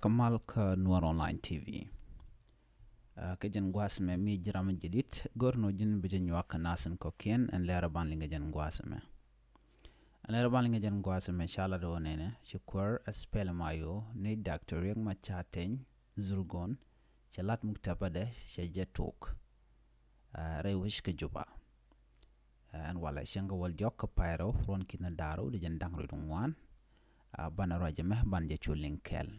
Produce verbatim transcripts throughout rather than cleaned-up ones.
Kä mal kä Nuɔr Online T V. Kä jɛn gua̱a̱th mɛ mi ji̱ ram jɛ dit go̱r nɔ ji̱n bi jɛ nyuak kä nasin kɔkiɛn ɛn lɛr ban liŋ kä jɛn gua̱a̱th mɛ. Ɛn lɛr ban liŋ kä jɛn gua̱a̱th mɛ ca lat wä nɛnɛ ci kuäär ɛ spɛl ma yo ni Doctor Riek Machar Teny Zurgon cɛ lat muk tɛpädɛ cɛ jɛ tok. Rɛy wec kä Juba. Ɛn walɛ cieŋ kä wäl diɔk kä pay rɛw ruɔn ki̱n da̱r wä di jɛn da̱ŋ rɛw di ŋuan. Banɛ ruac ɛmɛ ban jɛ cu liŋ kɛl.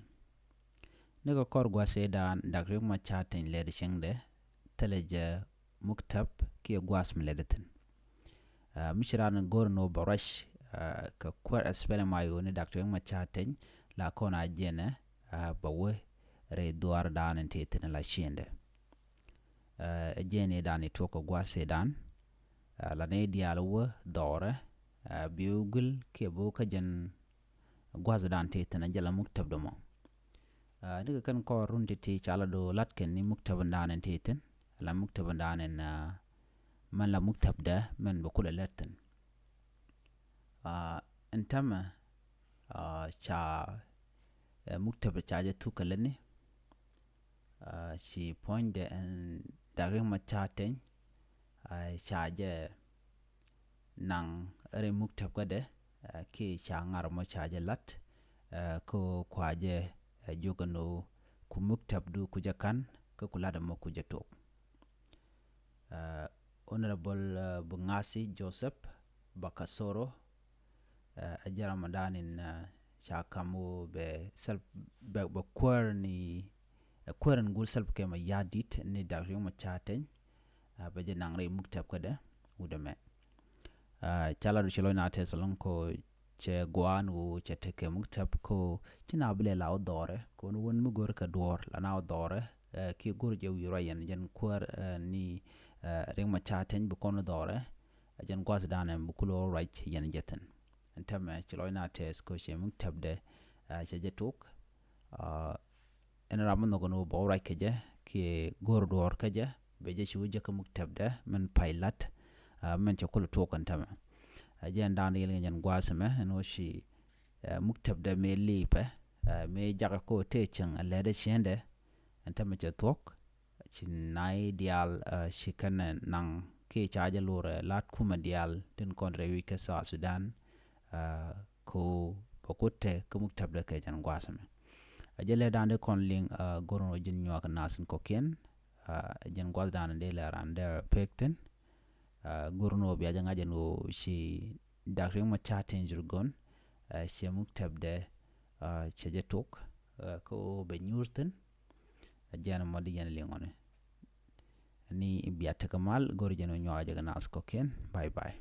Ni kɛ kɔr gua̱a̱th ëëdan Doctor Riek Machar Teny lɛt cieŋdɛ thilɛ jɛ muktäp kiɛ gua̱a̱th mi lɛt thi̱n. Mi ci raan go̱r ni wä bɛ ruac kɛ kuäär ɛ spɛl ma yo ni Doctor Riek Machar Teny la kɔn a jiɛnɛ bɛ wä rɛy dhuaar dan in te thi̱n la ciendɛ. Ɛ jɛn i̱ dan i̱ tuɔk kɛ gua̱a̱th i̱ dan la ni diaal wä dhɔrɛ bi wä guil kiɛ bi wä kä jɛn gua̱a̱th dan te thi̱n a jɛ la muktäp dɛ mɔ. Ni kɛ kɛn kɔr run ti ti ca la do lat kɛn ni muktäp dan in te thi̱n la muktäp dan in mɛn la muktäp dɛ mɛn bi kulɛ lɛt thi̱n. Ɛn tämɛ ca muktäp ca jɛ thuk kɛ lɛni. Ci puɔ̱nydɛ ɛn Doctor Riek Machar Teny ca jɛ naŋ rɛy muktäp kädɛ kiɛ ca ŋar mɔ ca jɛ lat. Kä kua jɛ jukɛ ni ku muktäp du ku jɛ ka̱n kä ku lat mɔ ku jɛ tok. Honorable Bungasi Joseph Bakasoro ɛ jɛ Ramadan in ca kam wä bɛ sɛl bɛ kuäär ni kuäär in gul sɛl kɛ ma ya̱di̱t ni Doctor Riek Machar Teny. Bɛ jɛ naŋ rɛy muktäp kädɛ wut ɛmɛ. Ca la du ci lɔc na tɛth ɛlɔ̱ŋ ko cɛ guan wu cɛ tekɛ muktäp ko ci na bi lɛ la wä dhɔrɛ ko ni wän mi go̱r kɛ duɔ̱ɔ̱r la na wä dhɔrɛ. Kiɛ go̱r jɛ wi̱i̱ ruac yɛn jɛn kuäär ni Riek Machar Teny bi kɔn wä dhɔrɛ. Jɛn gua̱a̱th danɛ bi kulɛ wä ruac yɛn jɛ thi̱n. Ɛn tämɛ ci lɔc na tɛth ko cɛ muktäp dɛ cɛ jɛ tok. Ɛn ram mi nhɔk ni wä bɛ wä ruac kä jɛ kiɛ go̱r duɔ̱ɔ̱r kä jɛ bɛ jɛ ci wä jɛ kä muktäp dɛ mɛn pay lat. Mɛn cɛ kulɛ tuɔk kɛn tämɛ. Jɛ ɛn da̱a̱n riɛl kɛ jɛn gua̱a̱th mɛ ɛn wä ci muktäp dɛ mëë lipɛ mëë jakä ko tëë cieŋ ɛ lɛt ɛ ciendɛ. Ɛn tämɛ cɛ thuɔ̱k ci nai diaal ci kɛn naŋ kiɛ ca jɛ lurɛ lat kumɛ diaal tin kɔn rɛy wi̱c kä South Sudan. Ko bɛ kut te kä muktäp dɛ kɛ jɛn gua̱a̱th mɛ. Ɛ jɛ lɛ da̱a̱n di kɔn liŋ go̱r ni wä ji̱n nyuak nasin kɔkiɛn. Jɛn gua̱a̱th da̱a̱n di lɛ ran dɛ pek thi̱n. Go̱r ni wä bia jɛ ŋa̱c ɛn wä ci Doctor Riek Machar Teny Zurgon cɛ muktäp dɛ cɛ jɛ tok kä wä bɛ nyuur thi̱n. Jɛn mɔ di yɛn liŋɔni ni bia tekɛ mal go̱r jɛn wä nyuak jɛ kɛ nath kɔkiɛn. Bye bye.